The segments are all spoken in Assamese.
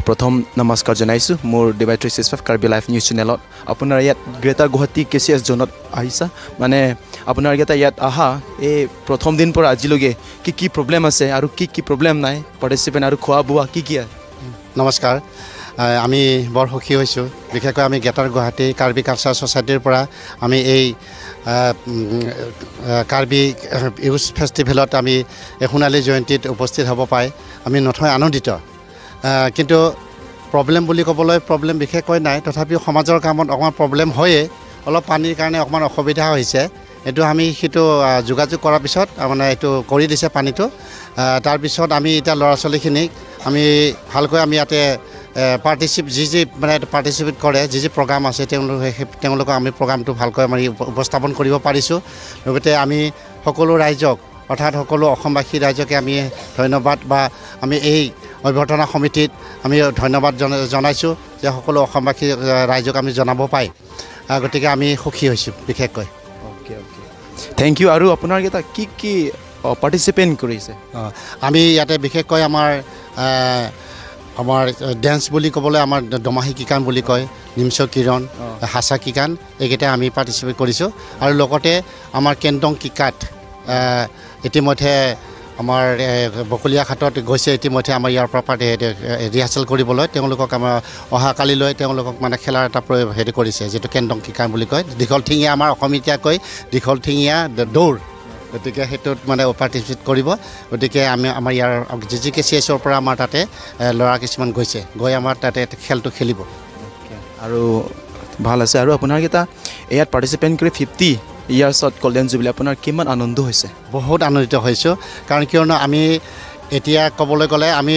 প্ৰথম নমস্কাৰ জনাইছোঁ মোৰ ডিভাই 365 কাৰ্বি লাইভ নিউজ চেনেলত। আপোনাৰ ইয়াত গ্ৰেটাৰ গুৱাহাটী কেচিএছ জ'নত আহিছা, মানে আপোনাৰ ইয়াতে ইয়াত অহা এই প্ৰথম দিন পৰা আজিলৈকে কি কি প্ৰব্লেম আছে আৰু কি কি প্ৰব্লেম নাই, পাৰ্টিচিপেণ্ট আৰু খোৱা বোৱা কি কি? নমস্কাৰ। আমি বৰ সুখী হৈছোঁ। বিশেষকৈ আমি গ্ৰেটাৰ গুৱাহাটী কাৰ্বি কালচাৰ ছ'চাইটিৰ পৰা আমি এই কাৰ্বি ইউথ ফেষ্টিভেলত আমি এই সোণালী জয়ন্তীত উপস্থিত হ'ব পাই আমি নথৈ আনন্দিত। কিন্তু প্ৰব্লেম বুলি ক'বলৈ প্ৰব্লেম বিশেষকৈ নাই। তথাপিও সমাজৰ কামত অকণমান প্ৰব্লেম হয়েই। অলপ পানীৰ কাৰণে অকণমান অসুবিধা হৈছে। এইটো আমি সেইটো যোগাযোগ কৰাৰ পিছত মানে এইটো কৰি দিছে পানীটো। তাৰপিছত আমি এতিয়া ল'ৰা ছোৱালীখিনিক আমি ভালকৈ আমি ইয়াতে যি যি মানে পাৰ্টিচিপেট কৰে, যি যি প্ৰগ্ৰাম আছে, তেওঁলোকক আমি প্ৰগ্ৰামটো ভালকৈ আমি উপস্থাপন কৰিব পাৰিছোঁ। লগতে আমি সকলো ৰাইজক, অৰ্থাৎ সকলো অসমবাসী ৰাইজকে আমি ধন্যবাদ বা আমি এই অভ্যৰ্থনা সমিতিত আমি ধন্যবাদ জনাইছোঁ যে সকলো অসমবাসী ৰাইজক আমি জনাব পাই গতিকে আমি সুখী হৈছোঁ বিশেষকৈ। Okay okay thank U. আৰু আপোনাৰ কেইটা কি কি পাৰ্টিচিপেণ্ট কৰিছে? অঁ, আমি ইয়াতে বিশেষকৈ আমাৰ ডেন্স বুলি ক'বলৈ আমাৰ দমাহী কিকান বুলি কয়, নিমচ কিৰণ, হাচা কিকান, এইকেইটা আমি পাৰ্টিচিপেট কৰিছোঁ। আৰু লগতে আমাৰ কেণ্ডং কিকাত ইতিমধ্যে আমাৰ বকলীয়া ঘাটত গৈছে। ইতিমধ্যে আমাৰ ইয়াৰ পৰা ৰিহাৰ্চেল কৰিবলৈ তেওঁলোকক আমাৰ অহাকালিলৈ তেওঁলোকক মানে খেলাৰ এটা হেৰি কৰিছে, যিটো কেণ্ডং কিকান বুলি কয়, দীঘল ঠেঙীয়া, আমাৰ অসমীয়াকৈ দীঘল ঠেঙীয়া দৌৰ। গতিকে সেইটোত মানে পাৰ্টিচিপেট কৰিব। গতিকে আমি আমাৰ ইয়াৰ জি জি কে চি এছৰ পৰা আমাৰ তাতে ল'ৰা কিছুমান গৈছে, গৈ আমাৰ তাতে খেলটো খেলিব। আৰু ভাল আছে। আৰু আপোনাৰ কেইটা ইয়াত পাৰ্টিচিপেণ্ট কৰি 50 ইয়াৰ্ছত গল্ডেন জুবিলি, আপোনাৰ কিমান আনন্দ হৈছে? বহুত আনন্দিত হৈছোঁ। কাৰণ কিয়নো আমি এতিয়া ক'বলৈ গ'লে আমি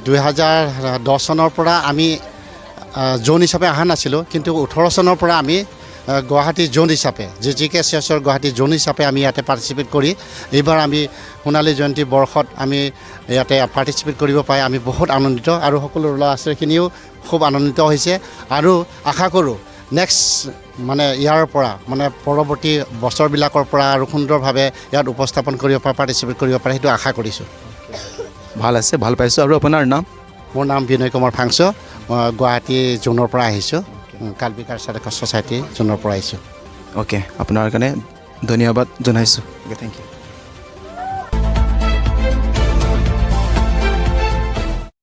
2010 চনৰ পৰা আমি জোন হিচাপে অহা নাছিলোঁ। কিন্তু 18 চনৰ পৰা আমি গুৱাহাটী জোন হিচাপে, জি জি কে চি এছৰ গুৱাহাটী জোন হিচাপে আমি ইয়াতে পাৰ্টিচিপেট কৰি এইবাৰ আমি সোণালী জয়ন্তী বৰ্ষত আমি ইয়াতে পাৰ্টিচিপেট কৰিব পাই আমি বহুত আনন্দিত আৰু সকলো ল'ৰা ছোৱালীখিনিও খুব আনন্দিত হৈছে। আৰু আশা কৰোঁ নেক্সট মানে ইয়াৰ পৰা মানে পৰৱৰ্তী বছৰবিলাকৰ পৰা আৰু সুন্দৰভাৱে ইয়াত উপস্থাপন কৰিব পাৰে, পাৰ্টিচিপেট কৰিব পাৰে, সেইটো আশা কৰিছোঁ। ভাল আছে, ভাল পাইছোঁ। আৰু আপোনাৰ নাম? মোৰ নাম বিনয় কুমাৰ ফাংচ। মই গুৱাহাটী জোনৰ পৰা আহিছোঁ, কাৰ্বি কালচাৰ ছ'চাইটি জোনৰ পৰা আহিছোঁ। অ'কে, আপোনাৰ কাৰণে ধন্যবাদ জনাইছোঁ। Okay, thank U.